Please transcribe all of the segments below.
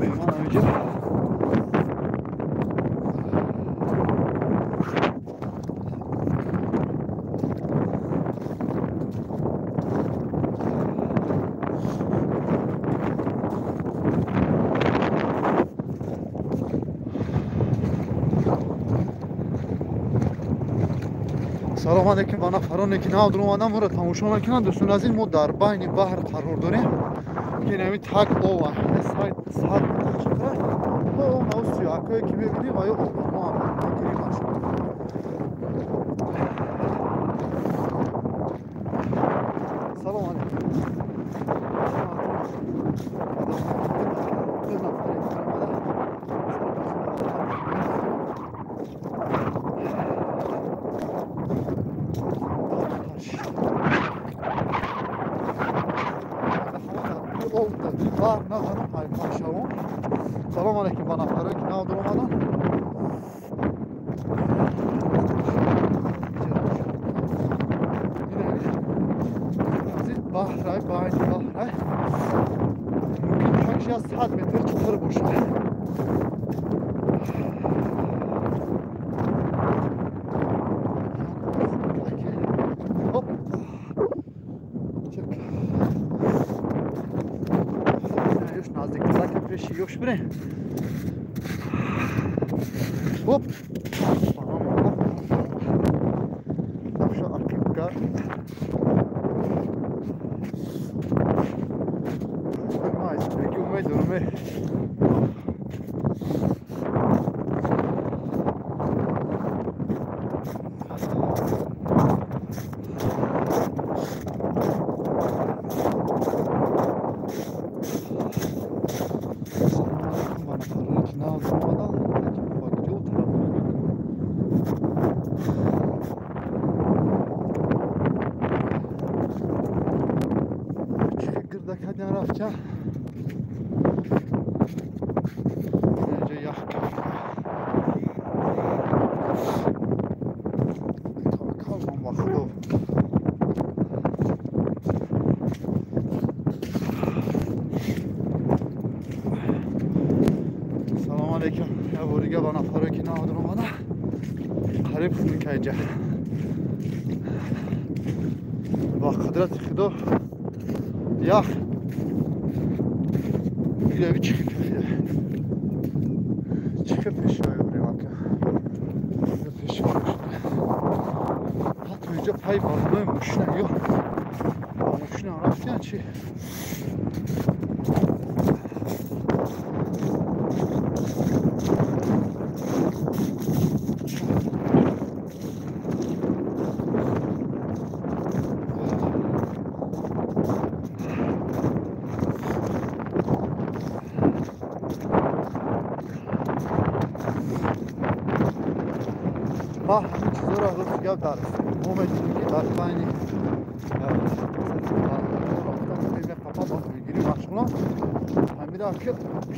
Меҳмон ҳаминҷо. Салом алейкум ба нафароне ки нав дуромадан моро тамошо мекунанд. Дӯстони азиз, мо дар байни баҳр қарор дорем, ки инами так ова сад метр мо он сиёҳакое ки мебинем ва ё мо мегиримаш. Салом алейкум. Салом алейкум ба нафарое ки нав дуромадан. Баҳрай, байни баҳрай мумкин такши аз 100 метр чуқур бошад. Наздиктар пеши ёш бирем. Оп! Салом алейкум. Я борига ба нафаре ки нав дуромада. Қариб хунука инҷа. Ба қудрати Худо ях ирави чихи кафида. Чихи пешвои бирем ака. Пешвои шуда. Ҳатто инҷа пай балонои мошина ё мошина рафтиян чи? Ма ҳамин чизоро рост гап дар мо медонем, ки дар байни мегирим машғулам ҳамира ки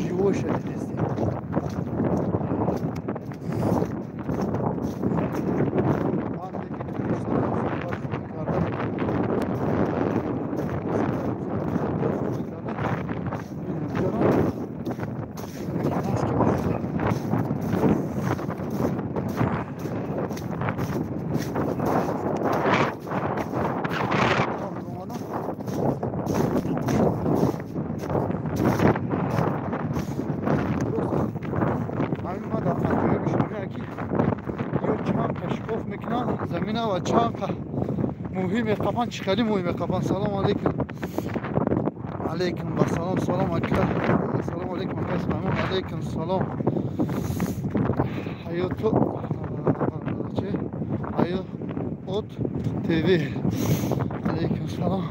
живой шадидестем. Замина ва чанд муҳим меқапан, чӣ хеле муҳим меқапан. Салом алейкум. Алейкум ва салом, салом ака. Салом алейкум ака Исмоил. Алейкум салом. Ҳаёту чӣ? Ҳаёт ТВ. Алейкум салом.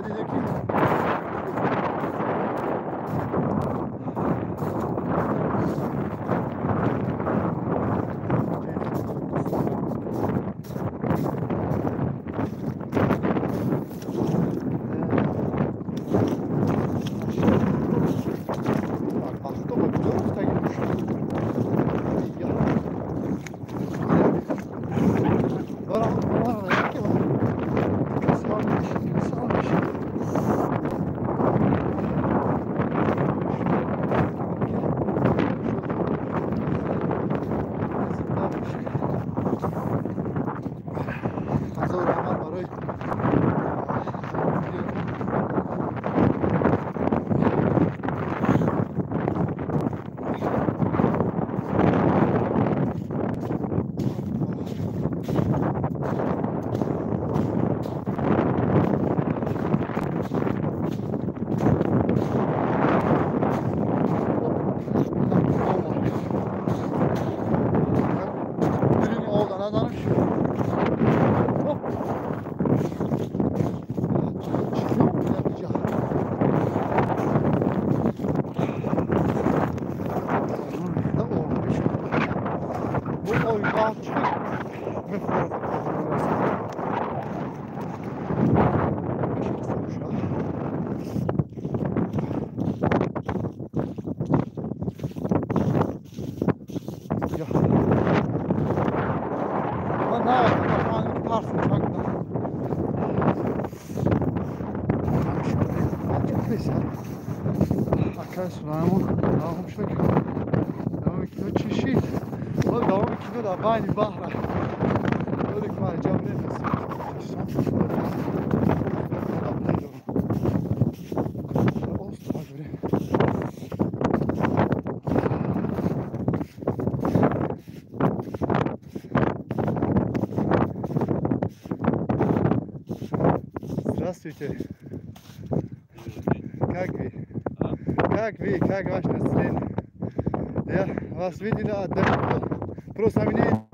дидем ки Здравствуйте. Как вы? А? Как вы? Как ваше настроение? Я вас видела далеко. Просто мне